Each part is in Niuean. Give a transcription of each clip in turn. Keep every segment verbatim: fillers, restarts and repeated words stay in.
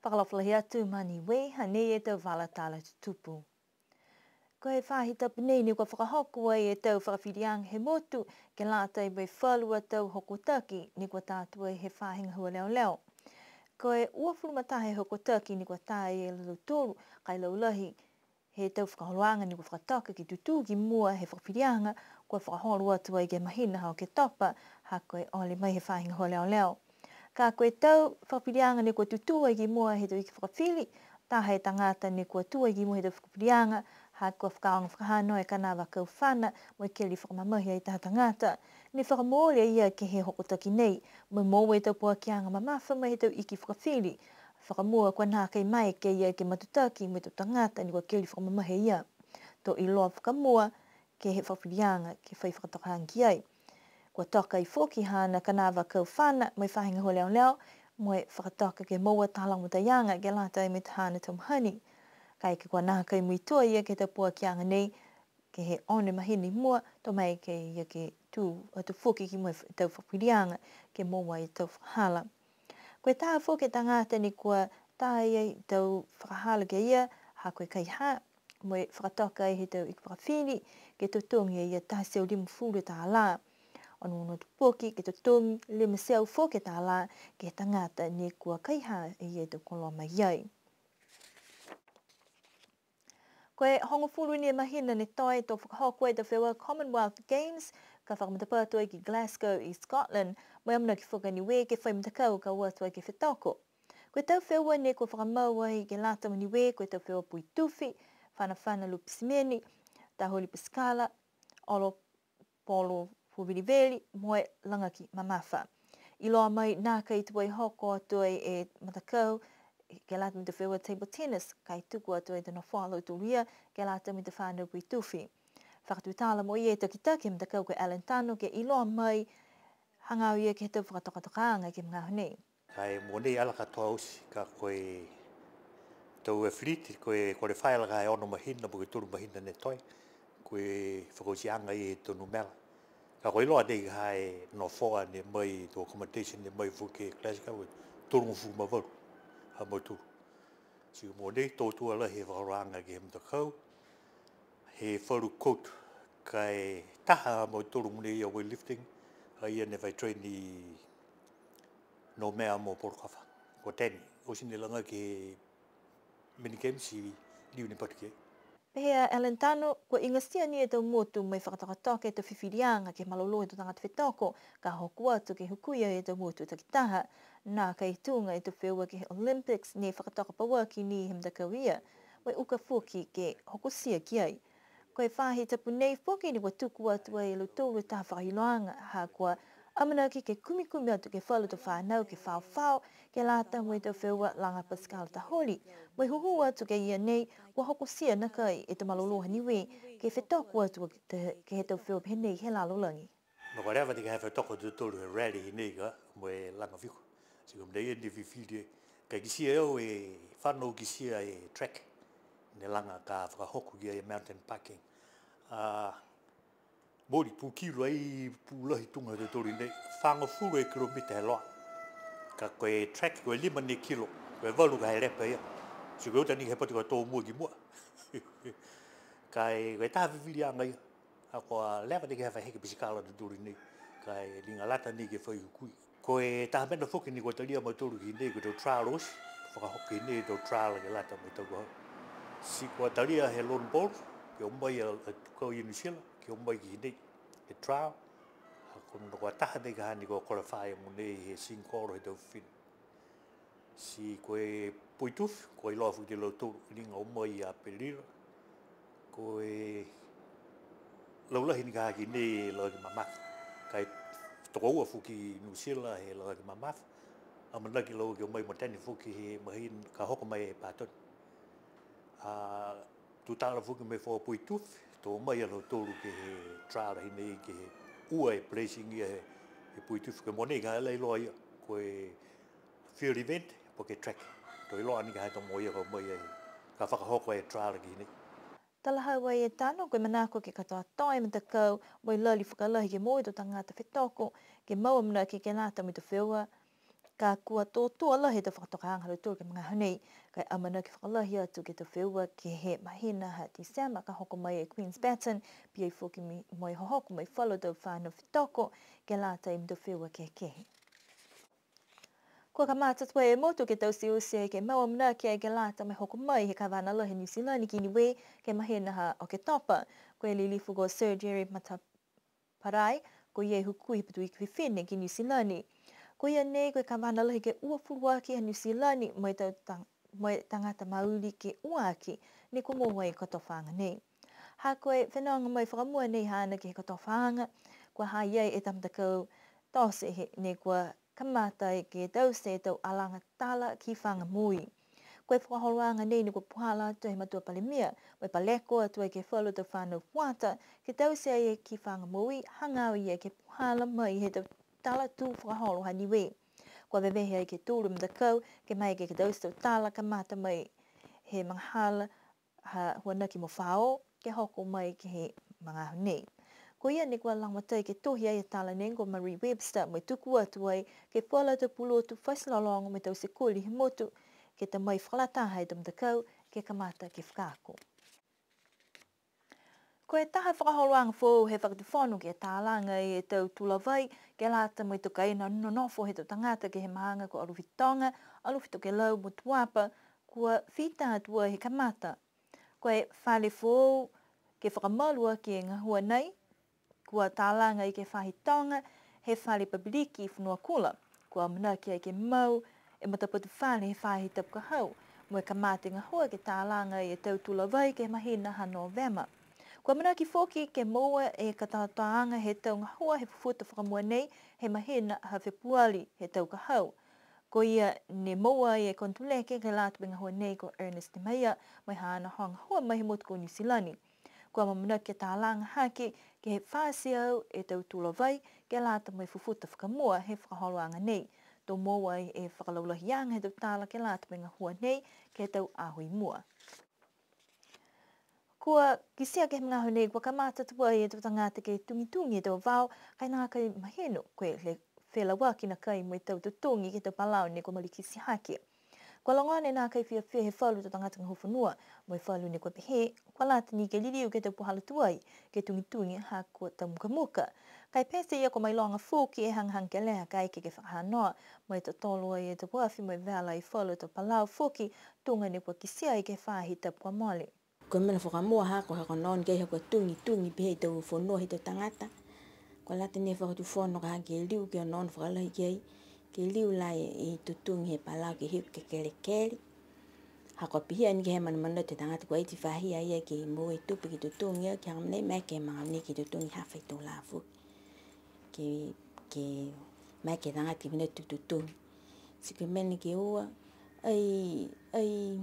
Fakaalofa lahi atu ma Niue, hanei e tau vala tala tutupu. Ko e faahi tapu nei ne kua fakahoko ai e tau fakafiliaga he motu, ke lata mo e falu a tau hokotaki ne kua tā atu ai he faahi gahua leoleo. Ko e uafulu ma taha e hokotaki ne kua tā e lautolu, ka e laulahi he tau fakaholoaga ne kua fakatoka ke tutū ki mua he fakafiliaga, kua fakaholo atu ai ke he mahina ha Oketopa, ha ko e ole mai he faahi gahua leoleo. Ka ko e tau fakafiliaga ne kua tutū ai ki mua he tau iki fakafili, taha e tagata ne kua tū ai ki mua he tau fakafiliaga, ha kua fakaaoga fakahanoa e kanavaakau fana, mo e keli fakamamahi ai taha tagata. Ne fakamooli a ia ke he hokotaki nei, mo e moua e tau poakiaga mamafa mai he tau iki fakafili. Fakamua kua nākai maeke a ia ke matutaki mo e tau tagata ne kua keli fakamamahi a ia. To iloa fakamua ke he fakafiliaga ke fai fakatokaaga ki ai. Kua toka ai foki haana kanavaakau fana mo e faahi gahua leoleo, mo e fakatoka ke moua taha lagomataiaga ke lata mo e haana tau mahani. Kaeke kua nākai muitua a ia ke he tau poakiaga nei, ke he ono e mahina i mua, to maeke a ia ke tū atu foki ki mua he tau fakafiliaga, ke moua e tau fakahala. Ko e taha foki e tagata ne kua tā ai e tau fakahala ki a ia, ha ko e kaihā, mo e fakatoka ai he tau iki fakafili, ke totogi e ia taha e teau limagofulu e tālā. Onoono atu foki, ke totogi lima e teau foki e tālā, ke he tagata ne kua kaihā e ia e tau koloa mai ai. Ko e hogofulu ni e mahina ne toe to fakahoko e tau feua Commonwealth Games, ka fakamatapatu ai ki Glasgow i Scotland, mo e amanaki foki a Niue ke fai matakau ka o atu ai ke fetoko. Ko e tau feua ne kua fakamau ai ke lata mo Niue, ko e tau feua pui tufi, fanafana lupe simeni, taholi pasikala, olo polo fuaveliveli, mo e lagaki mamafa. Iloa mai nākai tuai hoko atu ai e matakau, ke lata mo e tau feua table tennis, ka e tuku atu ai e tau nofoa ha lautolu ia, ke lata mo e tau fanau pui tufi. Fakatutala mo ia e takitaki he matakau ko Alan Tano, ke iloa mai hagaao ia ke he tau fakatokatokaaga ke he magaaho nei. Ka e mogonei a la katoa oti, ka ko e tau athlete, ko e qualify la ka e ono mahina, po ke tolu mahina ne toe, ko e fakaotiaga ia he tau numela. Ka ko e iloa nei ka e nofoa ne mai, tau accommodation ne mai foki ke Glasgow, tolugofulu ma valu ha mautolu. Ti mogonei to tua lahi e fakaholoaga ke he matakau, he falu coach, ka e taha ha mautolu mogonei a weightlifting, a ia ne fai train i Noumea mo Polokafa. Ko Danny, oti ne lagaki he mini games i liu ne patu ki ai. Pehē a Alan Tano, kua igatia ni e tau motu mo e fakatokatoka e tau fifiliaga ke malolō e tau tagata fetoko, ka hoko atu ke hukui e tau motu takitaha. Nākai tuga e tau feua ke he Olympics ne fakatoka pauaki ni he matakau ia, mo e uka foki ke hokotia ki ai. Ko e faahi tapu nei foki ne kua tuku atu ai e lautolu e taha fakailoaga, ha kua amanaki ke kumikumi atu ke he falu tau fanau ke faofao, ke lata mo e tau feua laga pasikala taholi. Mo e hūhū atu ki a ia nei, kua hokotia nākai e tau malolō ha Niue, ke fetoko atu ke he tau feua pehē nei he lalolagi. Mo e kua leva ti ka he fetoko a tautolu he rally hinei ka, mo e laga viko. Ti ko e mena ia ne fifili ai. Ka e kitia e au e fano kitia e track. Ne laga ka fakahoko ki ai e mountain biking. A, mooli pū kilo ai pū lahi tuga ha tautolu nei. Fagofulu e kilomita he loa. Ka ko e track, ko e lima ne kilo. Ko e valu ka he lepa ia. Ti ko e uta ni ke he patu ka tō mua ki mua. Ka e, ko e taha fifiliaga ia. A kua leva ni ke he fai heke pisikala a tautolu nei, ka e liga lata ni ke fai hukui. Ko e taha mena foki ni kua talia e mautolu ki nei, ko e tau trial oti, fakahoko ki nei e tau trial ke lata mo e tau ka hau. Ti kua talia he lawn bowls, ke o mai a, a tukau i New Zealand, ke o mai ki nei, he trial. A ko e mena kua taha nei ka ha ni kua qualify mo nei he single he tau fifine. Ti ko e poitufi, kua iloa foki e lautolu, liga o mai a Pelira. Ko e laulahi ni ka ha ki nei e lagaki mamafa. Ka e tokoua foki i Niu Sila he lagaki mamafa. Amanaki laua ke o mai mo Danny foki he mahina ka hoko mai e Patoni. A, tutala foki mo e falu poitufi, to o mai a lautolu ke he trial hinei ke he ua e placing ia he, he poitufi. Ko e mogonei ka e lailoa ia, ko e field event, po ke track. To iloa ni ka ha to mo ia ka o mai ai, ka fakahoko e trial ki hinei. Talahau ai e Tano, ko e manako ke katoatoa e matakau, mo e lali fakalahi ke moua e tau tagata fetoko, ke mau amanaki ke lata mo e tau feua Ka kua tōtō lahi e tau fakatokaaga ha lautolu ke he magaaho nei, ka e amanaki fakalahi atu ke he tau feua ke he mahina ha Tesema ka hoko mai e Queen's Baton, pihia foki mi-, mo e hohoko mai falu tau fānau fetoko, ke lata mo e tau feua kehekehe. Kua kamata tuai e motu ke taute oti ke mau amanaki ai ke lata mo e hoko mai he Kavana Lahi Niu Silani ki Niue ke he mahina ha Oketopa. Ko e Lilifu ko Sir Jerry Mata-, Parai, ko ia e hukui he Patuiki Fifine ki Niu Silani. Ko ia nei ko e Kavana Lahi ke uafulu aki ha Niu Silani mo e tau tang-, mo e tagata Maori ke ua aki, ne kua moua e kotofaaga nei. Ha ko e fenoga mai fakamua nei haana ke he kotofaaga, kua ha i ai e tau matakau tote he, ne kua kamata ai ke taute e tau alaga tala kifaga moui. Ko e fakaholoaga nei ne kua puhala atu he Matua Palemia, mo e paleko atu ai ke he falu tau fānau fuata, ke taute ai e kifaga moui, hagaao ia ke puhala mai he tau tala tū fakaholo ha Niue. Kua vevehe ai ke tolu e matakau, ke maeke ke taute tau tala kamata mai he magahala ha Huanaki mo Fao, ke hoko mai ke he magaaho nei. Ko ia ne kua lagomatai ke tohi ai e tala nei ko Marie Webster, mo e tuku atu ai ke he falu tau pulotu fai tino lologo mo e tau sikuli he motu, ke ta mai fakalataha e tau matakau, ke kamata ke fakaako. Ko e taha fakaholoaga foou he Fakatufono ke talaga e tau tula vai, ke lata mo e tau kaina nonofo he tau tagata ke he maaga ko Alofi Toga, Alofi Tokelau mo Tuapa, kua fita atu ai he kamata. Ko e fale foou ke fakamalu aki e gahua nei, kua talaga ai ke he faahi toga he fale papiliki i Fonuakula. Kua amanaki ai ke mau e matapatu fale he faahi tapu ka hau, mo e kamata e gahua ke talaga e tau tula vai ke he mahina ha Novema. Kua amanaki foki ke moua e katoatoaga he tau gahua he fufuta fakamua nei he mahina ha Fepuali he tau ka hau. Ko ia ne moua ai e konotuleke ke lata mo e gahua nei ko Ernest Meyer, mo e haana gahua mai he motu ko Niu Silani. Kua amanaki ke talaga hake ke he fā e teau e tau tula vai ke lata mo e fufuta fakamua he fakaholoaga nei. To moua ai e fakalaulahiaga he tau tala ke lata mo e gahua nei ke he tau aho i mua. Kua kitia ke he magaaho nei, kua kamata tuai e tau tagata ke tugitugi e tau vao, ka e nākai mahino ko e felauaki nakai mo e tau totogi ke he tau palau ne kua malikiti hake. Kua logona e nākai fiafia he falu tau tagata gahua fonua, mo e falu ne kua pehē, kua lata ni ke liliu ke he tau puhala tuai, ke tugitugi ha kua tau mukamuka. Ka e pete ia kua mailoga foki e hagahaga kelea kaeke ke fakahanoa, mo e totolo ai e tau afi mo e vela e falu tau palau foki, tuga ne kua kitia ai ke he faahi tapu kua mole. Ko e mena fakamua ha ko e hako noa ni ke he kua tugitugi pehē e tau fonua he tau tagata. Kua lata ni e Fakatufono ka ke liu ke onoono fakalahi ki ai, ke liu la e, e totogi he palau ke hiko ke kelekele. Ha kua pihia ni ke he manamanatu he tagata kua iti fahia ia ke moua e tupe ke totogi ia, ke hagaao ni maeke he magaaho nei ke totogi hafa e tau la foki. Ke, ke maeke he tagata ke manatu totogi. Ti ko e mena ke ua, ai, ai,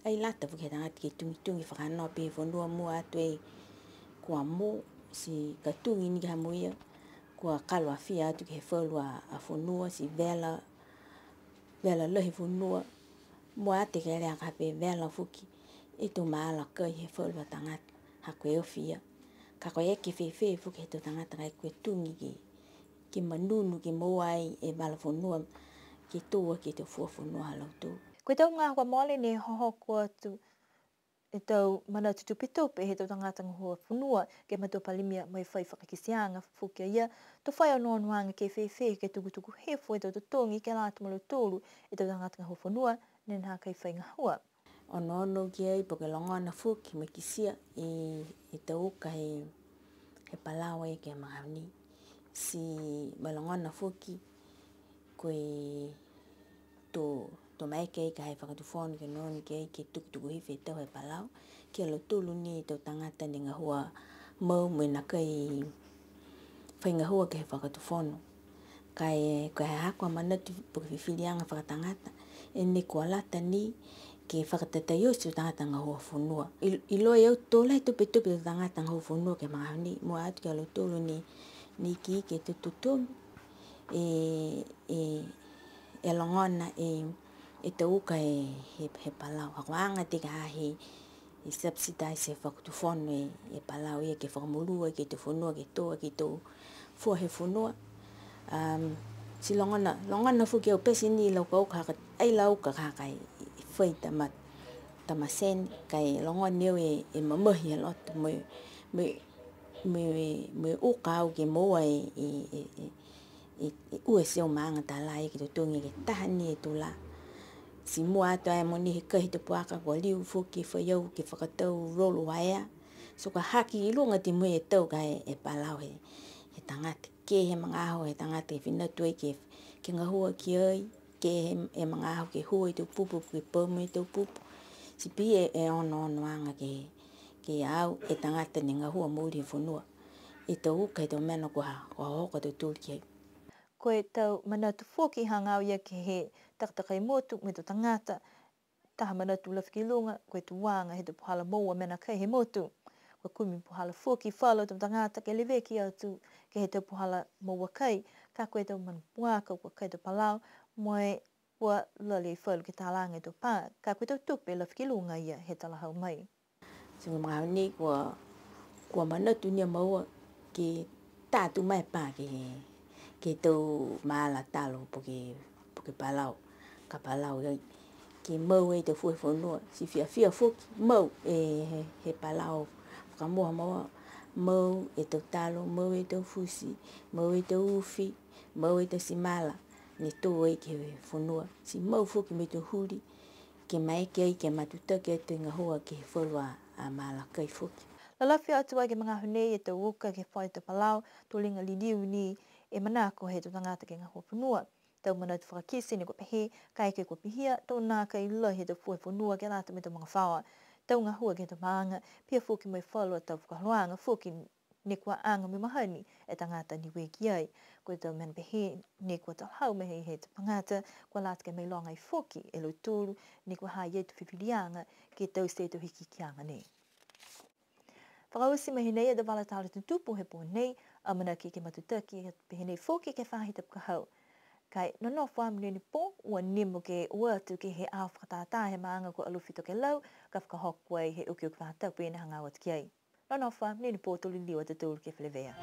ai lata foki he tagata ke tugitugi fakanoa pē he fonua mua atu e kua mō, ti ka tugi ni ke he moua ia, kua kalo afia atu ke he falu a, a fonua, ti vela, vela lahi fonua, mua atu e kelea ka pehē vela foki, e tau maala kai he falu a tagata, ha ko e ofi ia. Ka ko e eke fēfē foki he tau tagata ka e kua tugi ke, ke manunu, ke moua ai e vala fonua, ke tō aki e tau fua fonua ha lautolu. Ko e tau magaaho kua mole ne hohoko atu e tau manatu tupetupe he tau tagata gahua fonua ke he Matua Palemia mo e fai fakakiteaga foki a ia, to fai onoonoaga ke fēfē ke tukutuku hifo e tau totogi ke lata mo lautolu e tau tagata gahua fonua ne nākai fai gahua. Onoono ki ai po ke logona foki mo e kitia e, e tau uka he, he palau ia ke he magaaho nei. Ti mo e logona foki ko e to, to maeke ai ka he Fakatufono ke onoono ki ai ke tukutuku hifo e tau he palau, ki a lautolu ni e tau tagata ne gahua mau mo e nākai fai gahua ke he Fakatufono. Ka e, ko e haaku a manatu po ke fifiliaga fakatagata, e ne kua lata ni ke fakatatai oti e tau tagata gahua fonua. I, iloa e au to lahi tupetupe e tau tagata gahua fonua ke he magaaho nei, mua atu ki a lautolu ne, ne ikiiki e tau totogi, e, e, e logona e, e tau uka he, he, he palau. Ha kua aga tei ka ha he, e subsidize he Fakatufono e, e palau ia ke fakamolū aki e tau fonua ke tō aki e tau fua he fonua. Um, Ti logona, logona foki au pete ni lau ka uka haka, ai lau ka haka e fai tama, tama sene, ka e logona au e, e mamahi a loto, mo e, mo e, mo e, mo e uka au ke moua e, e, e, e, e, e ua e teau maaga tālā ke totogi ke taha ni e tulā. Ti mua atu ai mogonei he kai he puaka kua liu foki e fai au ke fakatau lolo vaea. Ti kua haki i luga ti mo e tau ka e, e palau he, he tagata. Ke he magaaho he tagata e fina atu ai ke, ke gahua ki ai, ke he, he magaaho ke hua e tau pupu, ke pamu e tau pupu. Ti pihia e, e onoonoaga ke, ke au e tagata ne gahua mooli he fonua. E tau uka, e tau mena kua, kua hoko a tautolu ki ai. Ko e tau manatu foki hagaao ia ke he takatakai motu mo e tau tagata, taha manatu lafi ki luga, ko e tuaga he tau puhala moua mena kai he motu. Kua kumi puhala foki falu a tau tagata ke leveki atu ke he tau puhala moua kai, ka ko e tau manu puaka, kua kai tau palau, mo e kua lali falu ke talaga e tau pā, ka ko e tau tupe lafi ki luga ia he talahau mai. Ti ko e magaaho nei kua, kua manatu ni a maua ke tā atu mai pā ke, ke he tau maala talo po ke, po ke palau, ka palau ai. Ke mau ai tau fua he fonua, ti fiafia foki, mau e he, he palau. Fakamoha maua, mau e tau talo, mau e tau futi, mau e tau ufi, mau e tau timala, ne tō ai ke he fonua. Ti mau foki mo e tau huli, ke maeke ai ke matutaki atu e gahua ke he falu a, a maala kai foki. Lalafi atu ai ke he magaaho nei e tau uka ke he fai tau palau, to liga liliu ni e manako he tau tagata ke gahua fonua. Tau manatu fakakite ne kua pehē, kaeke kua pihia, to nākai lahi e tau fua he fonua ke lata mo e tau magafaoa. Tau gahua ke he tau maaga, pihia foki mo e falu a tau fakaholoaga foki ne kua aga mo e mahani e tagata Niue ki ai. Ko e tau mena pehē ne kua talahau mai he, he tau tagata, kua lata ke mailoga ai foki e lautolu, ne kua ha i ai e tau fifiliaga ke taute e tau hikihikiaga nei. Fakaoti mai hinei e tau vala tala tutupu he pō nei, amanaki ke matutaki pehē nei foki ke he faahi tapu ka hau. Ka e nonofo ā mogonei pō, ua nimo ke o atu ke he aho fakatātā he maaga ko Alofi Tokelau, ka fakahoko ai he okioki faahi tapu ne hagaao atu ki ai. Nonofo ā, mogonei pō, to liliu a tautolu ke feleveia.